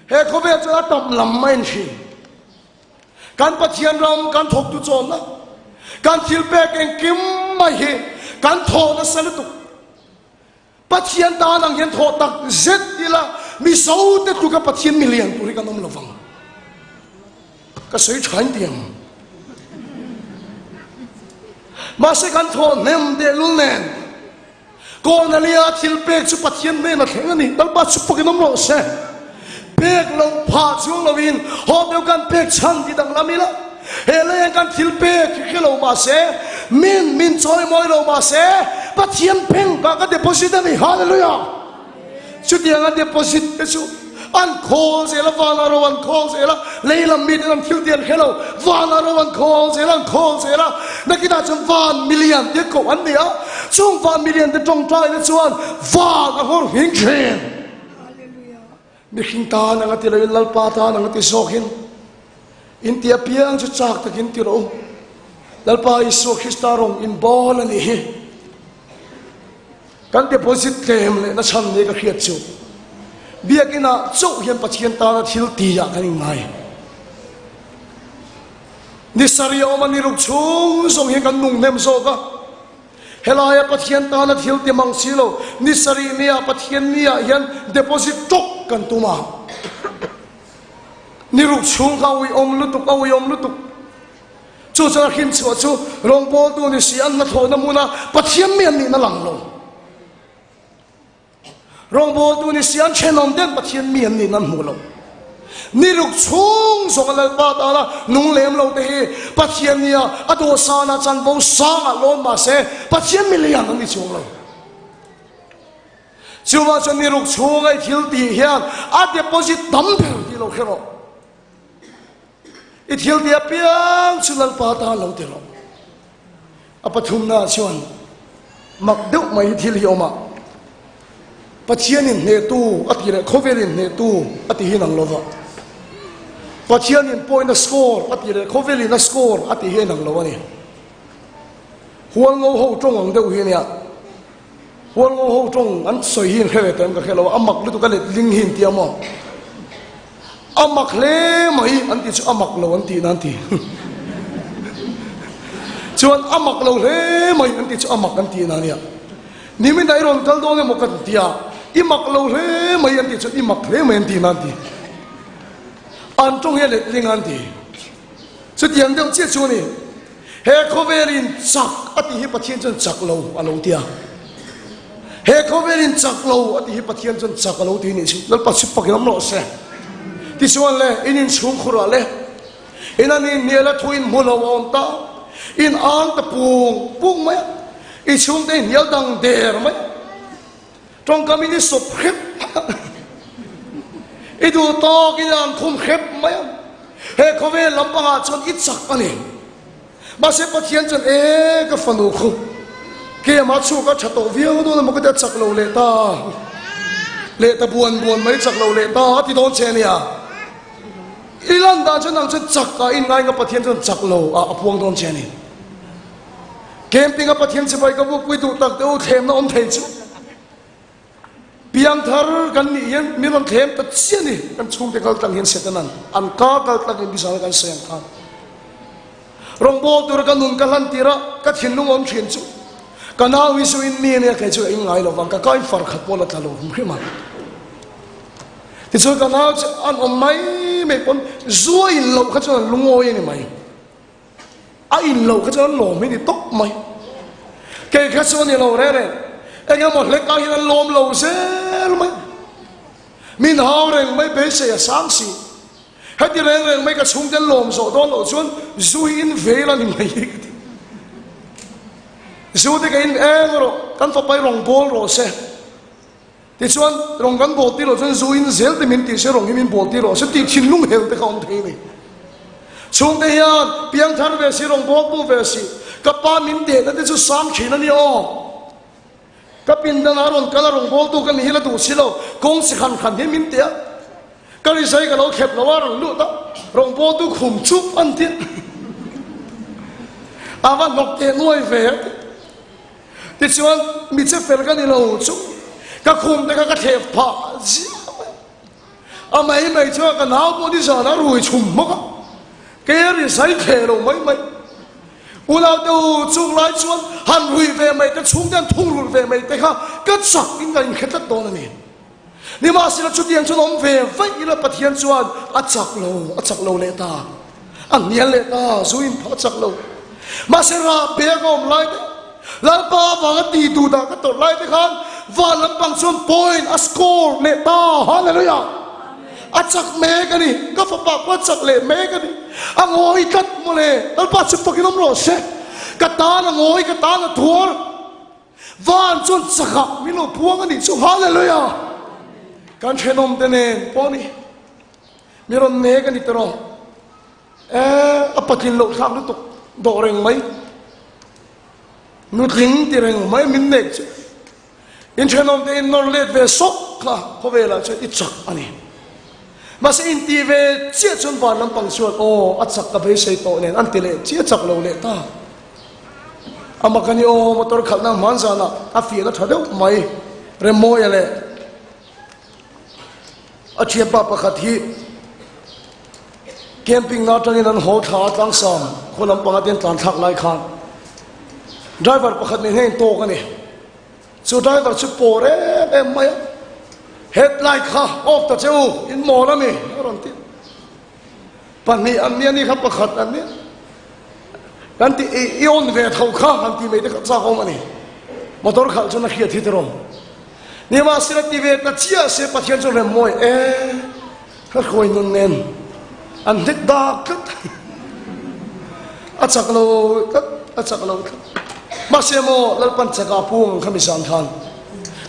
He khawvel chuan a tam lam a en thin. Kan Pathian ram kan thawktu chawmna, kan thil pek engkim mai hi kan thawh nasa lutuk. Pathian tan ang hian thawh tak zet ila Mizo te tluka Pathian milian tur hi kan awm lovang. Ka sawi tha in tiang. Mahse kan thawh hnem tehlul nen. Kornelia thil pek chu Pathian hnena thleng a ni. Lalpa chu fakin awm rawh se. Pek loh phah chuang loin haw deuh kan pek chhan ti danglam ila, he leiah kan thil pek hi hre lo mah se, min min chawi mawi lo mah se, Pathian bank ah ka deposit a ni. Hallelujah! Chutianga deposit te chu an khawl zel a, vana ro an khawl zel a, lei lam miten an thil tih an hre lo, vana ro an khawl zel a, an khawl zel a, nakinah chuan van milian te koh an ni a, chung van milian te tawngtaina chuan van a nghawr nghing thin. Mihring tan anga ti loin Lalpa tan anga ti zawkin in ti apiang chu chak takin ti rawh u. Lalpa Isua Krista rawng in bawl a nih hi. Kan deposit tlem leh na chhan nia ka hriat chu Biakinn ah chauh hian Pathian tana thil ti ah kan inngai. Ni sarih a awm a ni ruk chhung zawng hian kan nung hnem zawk a. Helaia Pathian tana thil ti mang si lo ni sarih nia Pathian ni ah hian deposit tawk kan tum a. Ni ruk chhung kha a uiawm lutuk a uiawm lutuk. Chu chuan a hrim chhuah chu rawngbawltu ni si an hnathawhna hmuna Pathian mi an nihna lang lo. Rawngbawltu ni si an thenawm ten Pathian mi an nihna an hmuh lo. Ni ruk chhung zawng a Lalpa tana nung lem lo te hi Pathian nia a dawhsana chanvo sangah lawn mah se Pathian mi lian an ni chuang lo. Chuvang chuan ni ruk chhunga i thil tih hian a deposit tam ber tih lo hre rawh. I thil ti apiang chu Lalpa tan lo ti rawh. A pathumna chuan mak deuh mai hi thil hi awm a, Pathianin hnehtu a tih leh khawvelin hnehtu a tih hi inang lo va, Pathianin point a score a tih leh khawvelin a score a tih hi a inang lo a ni. Hualngo ho tawng ang deuh hi a nia. Hualngo ho tawng an sawi hi in hre ve tawh em ka hre lo a, a mak lutuk a letling hi in tia maw? A mak hle mai an tih chu a mak lo an tihna an ti. Chuan a mak lo hle mai an tih chu a mak an tihna a nia. Nimin ah i rawn kal dawn emaw ka ti a, i mak lo hle mai an tih chuan i mak hle mai an tihna an ti. An tawng hi a letling a an ti. Chutiang deuh chiah chu a ni. He khawvelin chak a tih hi Pathian chuan chak lo a lo ti a. He khawvelin chak lo a tih hi Pathian chuan chak a lo ti nih chu. Lalpa chu fakin awm rawh se. Tichuan le, in inchhung khurah le, in an inhnial a thu in hmu lo a awm ta, in ang ta pung pung mai a, i chhungte inhnial dang der mai a, tawngkam in i sawp hrep mai a, i duh tawk in i ang khum hrep mai a. He khawvel lampangah chuan i chak a ni. Mahse Pathian chuan, E ka fanu khu, keimah chhuk a tha tawh viau dawn emaw ka ti a chak lo leh ta, leh ta buan buan mai chak lo leh ta a ti dawn che a nia. I lan dan chuan nang chuan chak ah inngai nga Pathian chuan chak lo ah a puang dawn che a ni. Camping a Pathian chibai ka bukpui duh tak te u thlemna awm thei chu. Piangthar kan nih hian min rawn thlem ta chiah a ni. Kan chhungte kal tlang hian Setanan an ka kal tlangin Bizara kan sawi ang khan rawngbâwl tura ka nun ka hlan tir a, ka thinlung awm thin chu ka nau hi chu in mi a nia, kei chu ka in ngai lo vang, ka kai far khat pawh la tla lo hrim hrim ang. Tichuan ka nau chu an awm mai mai pawn zu a in loh kha chuan an lungawi a ni mai. A in loh kha chuan an lawm hi ni tawp mai. Kei kha chu a ni lo reng reng. Eng emaw hlek ah hian an lawm lo zel mai. Min hau reng mai beisei a sang si. Heti reng reng mai ka chhungte an lawm zawh dawn loh chuan zu hi in veil a ni mai hi ka ti. Zu te ka in eng rawh, kan fapa hi rawn bawl rawh se. Tichuan, rawng kan bawl tir loh chuan zu in zel te min tih se rawng hi min bawl tir rawh se tih thinlung hel te kha awm thei a ni. Chhungte hian piangthar ve si, rawng bawl pawh ve si, ka pa min dehna te chu sang thin a ni aw. Ka pindan ah rawn kal a rawng bawltu ka ni hi la duh si lo, kawng si khan khan hi min ti a. Ka rizai ka lo khep lo a rawn lut a, rawng bawltu khum chup an ti a. A va hnawk teh nuai ve a ti. Tichuan, mi che fel ka ni lo chu ka khum te kha ka thlep phah ziah mai. A mai mai chuan ka nau pawh nizan a rui chhum hmawk a, kei a rizai thleh lo mai mai. Unau te u chung lai chuan han rui ve mai te, chhungte han thungrulh ve mai te kha ka chak in ka inhre tlat dawn a ni. Nimahsela chutiang chuan awm ve vaih ila Pathian chuan a chak lo, a chak lo leh ta. A hnial leh ta, zu in phah a chak lo. Mahse rah pek a awm lai te. Lalpa avanga ti duh dah ka tawrh lai te khan van lampang chuan point a score leh ta. Hallelujah! A chak mek a ni. Ka fapa pawh a chak leh mek a ni. A ngawi tlat mawle. Lalpa chu fakin awm rawh se. Ka tan a ngawi, ka tan a tuar. Van chuan chakah min lo puang a nih chu. Hallelujah! Kan thenawm te nen pawh a ni. Mi rawn nek a ni tawh. Eh, a patlin loh thlak lutuk dawh reng mai. Nutling ti reng mai min nek chu. In thenawm te in nawr let ve sawk kha khawvelah chuan i chak a ni. Mahse in ti ve chiah chuan van lampang chuan aw a chak ka beisei tawh nen an ti leh chiah chak lo leh ta. A mak a ni aw motor khalhna hman zanah a fiahna tha deuh mai Remmawia leh A thianpa pakhat hi camping na atangin an haw thla a tlangsam khaw lampanga te an tlan thlak lai khan driver pakhat nen hian intawk a ni. Chu driver chu pawr em em mai a, headlight kha off ta che u, in mawl a ni a rawn ti. Pahnih an nia ni kha pakhat an nia. Kan ti i on ve tho kha han ti mai te kha chak awm a ni. Motor khalh chuan a hriat hi tiraw. Nimahsela ti ve ta chiah se Pathian chu rem mawi e ka hruai nun nen an hnek dak tlat a chak lo tlat a chak lo tlat mahse maw Lalpan chaka pung ang kha mi zan khan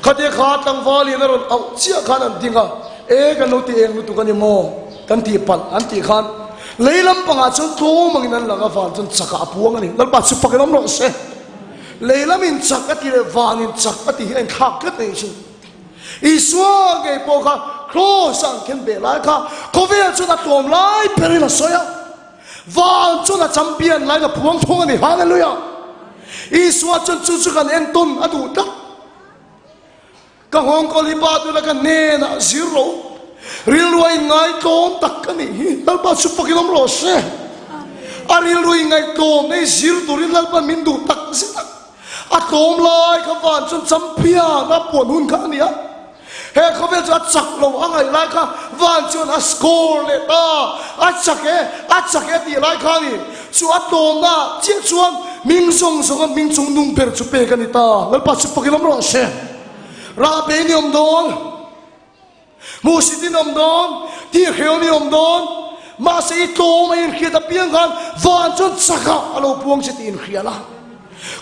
khatia kha tlangval in a rawn auh chiah khan an ding a e kan lo ti eng lutuk a ni maw kan tih palh an tih khan lei lampangah chuan tlawm angin an lang a van chuan chakah a puang a ni Lalpa chu fakin awm rawh se. Lei lamin chak a ti leh vanin chak a ti hi a inthlak tlat mai chu. Isua ngei pawh kha Kraws a an khen beh lai kha khawvel chuan a tlawm lai berin a sawi a, van chuan a champion laiin a phuang thung a ni. Hallelujah! Isua chuan chu chu kan entawn a duh tlat. Ka nghawngkawl hi pa tuna ka hnenah zir lo rilru a inngaihtlawm tak ka nih hi Lalpa chu fakin awm rawh se. A rilru inngaihtlawm nei zir turin Lalpa min duh tak zet a. A tlawm lai kha van chuan champion a puan hun kha a ni a. He khawvel chu a chak lo a ngaih lai kha van chuan a score leh ta. A chak e, a chak e tih lai kha a ni. Chu a tlawmna chiah chuan hming zawng zawnga hming chung nung ber chu pek a ni ta. Lalpa chu fakin awm rawh se. Rahbe ni awm dawn, hmuhsit in awm dawn, tihhreu ni awm dawn, mahse i tlawm a inhriat apiang khan van chuan chakah a lo puang che tih inhria la.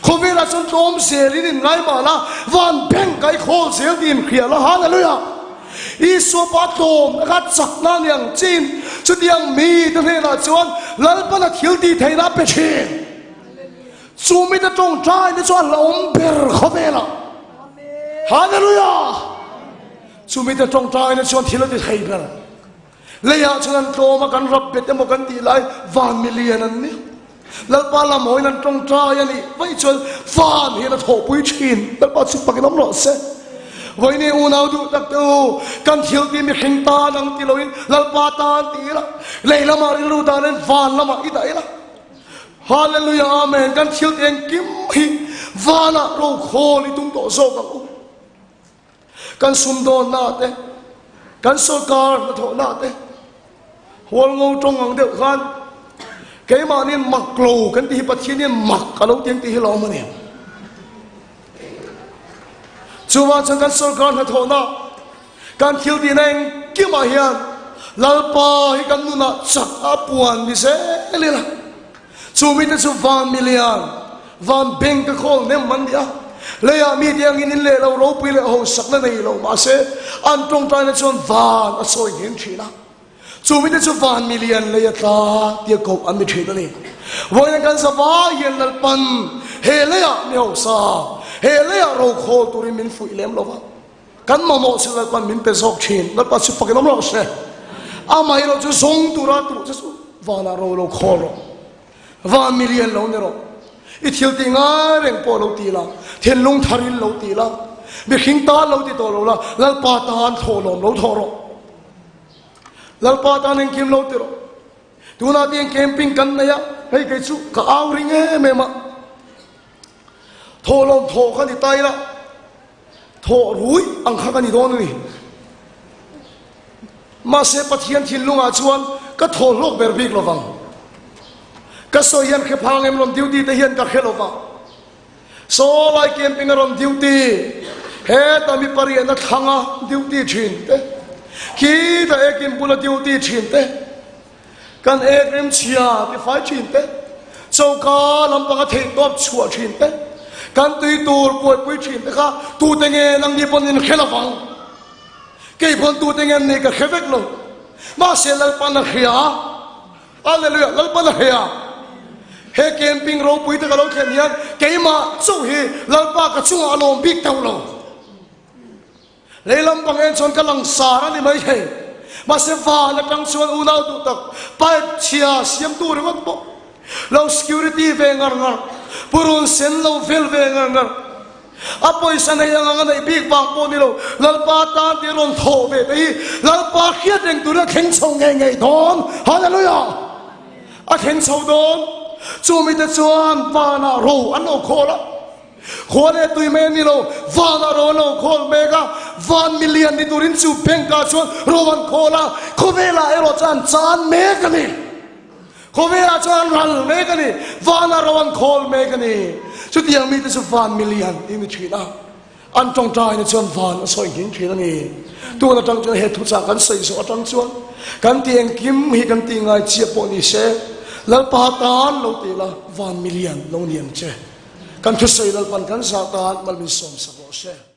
Khawvelah chuan tlawm zelin in ngai mah la, van beng ka i khawl zel tih inhria la. Hallelujah! Isua pa tlawmna kha chakna a ni ang chiin chutiang mite hnenah chuan Lalpan a thil tih theihna a pe thin. Chu mite tawngtaina chu a hlauhawm ber khawvelah. Hallelujah! Chu mite tawngtaina chuan thil a ti thei ber. Leiah chuan an tlawm a, kan rap bet emaw kan tih lai van milian an ni. Lalpa lam hawiin an tawngtai a nih vaih chuan van hian a thawhpui thin. Lalpa chu fakin awm rawh se. Vawiin unau duh tak te u, kan thil tih mihring tan ang ti loin Lalpa tan ti ila, lei lamah rilru danin van lamah i dah ila. Hallelujah Amen kan thil te engkim hi vanah rokhawl i tum tawh zawk ang u. Kan sumdawnna te, kan sawrkar hnathawhna te, hualngo tawng ang deuh khan keimahniin mak lo kan tih hi Pathianin mak a lo ti ang tih hi lawm a ni. Chuvang chuan kan sawrkar hnathawhna, kan thil tihna engkimah hian Lalpa hi kan nunah chak a puan ni zel ila. Chu mite chu van milian, van beng ka khawl nem an ni a. Leiah mite angin in leh lo ropui leh hausakna nei lo mahse an tawngtaina chuan van a sawi ngheng thin a. Chu mite chu van milian lei a tla tia koh an ni thin a ni. Vawiin kan zavai hian Lalpan he leiah mi hausa, he leiah rokhawl turin min fuih lem lo va. Kan mamawh chu Lalpan min pe zawk thin. Lalpa chu fakin awm rawh se. Amaherawh chu zawng tura tuh che chu vanah ro lo khawl rawh. Van milian lo ni rawh. I thil tih ngai reng pawh lo ti la, thinlung tharin lo ti la, mihring tan lo ti tawh lo la, Lalpa tan thawh lawm lo thawh rawh. Lalpa tan engkim lo ti rawh. Tunah tiang camping kan nei a, hei kei chu ka au ring em em a. Thawh lawm thawh ka ni ta ila. Thawh rui ang kha ka ni dawn a ni. Mahse Pathian thinlungah chuan ka thaw hlawk ber bik lovang. Ka sawi hian hre phang em rawn duty te hian ka hre lova. Saw lai camping a rawn duty, heta mi pariatna thlanga duty thin te, khita ekin bula duty thin te, kan ek rem chhia tifai thin te, choka lampanga theihtawp chhuah thin te, kan tui tur buaipui thin te kha tute nge nangni pawn in hre lovang. Kei pawn tute nge an nei ka hre vek lo. Mahse Lalpan a hria a. Hallelujah! Lalpan a hria. He camping ropui te ka lo thlen hian keimah chauh hi Lalpa ka chungah a lawm bik teuh lo. Lei lampang en chuan ka langsar a ni mai thei. Mahse van atang chuan unau duh tak pipe chhia siamtu ringawt pawh lo security ve ngar ngar, purun sen lo vel ve ngar ngar, A pawisa nei ang ang a neih bik vang pawh ni lo, Lalpa tan tih a rawn thawh ve te hi Lalpa hriat reng turin a thleng chho ngei ngei dawn. Hallelujah! A thleng chho dawn. Chu mite chuan vanah ro an lo khawl a, khua leh tui mai a ni lo, vanah ro an lo khawl mek a, van milian ni turin chu bank-ah chuan ro an khawl a, khawvelah erawh chuan an chan mek a ni. Khawvelah chuan ral mek a ni, vana ro an khawl mek a ni. Chutiang mite chu van milian tih a ni thin a, an tawngtaina chuan van a sawi nghing thin a ni. Tun atang chuan he thuchah kan sawi zawh atang chuan kan tih engkim hi kan tih ngai chiah pawh ni se, Lalpa tan lo ti la, van milian lo ni ang che. Kan thusawi Lalpan kan zah tan mal min sawmsak rawh se.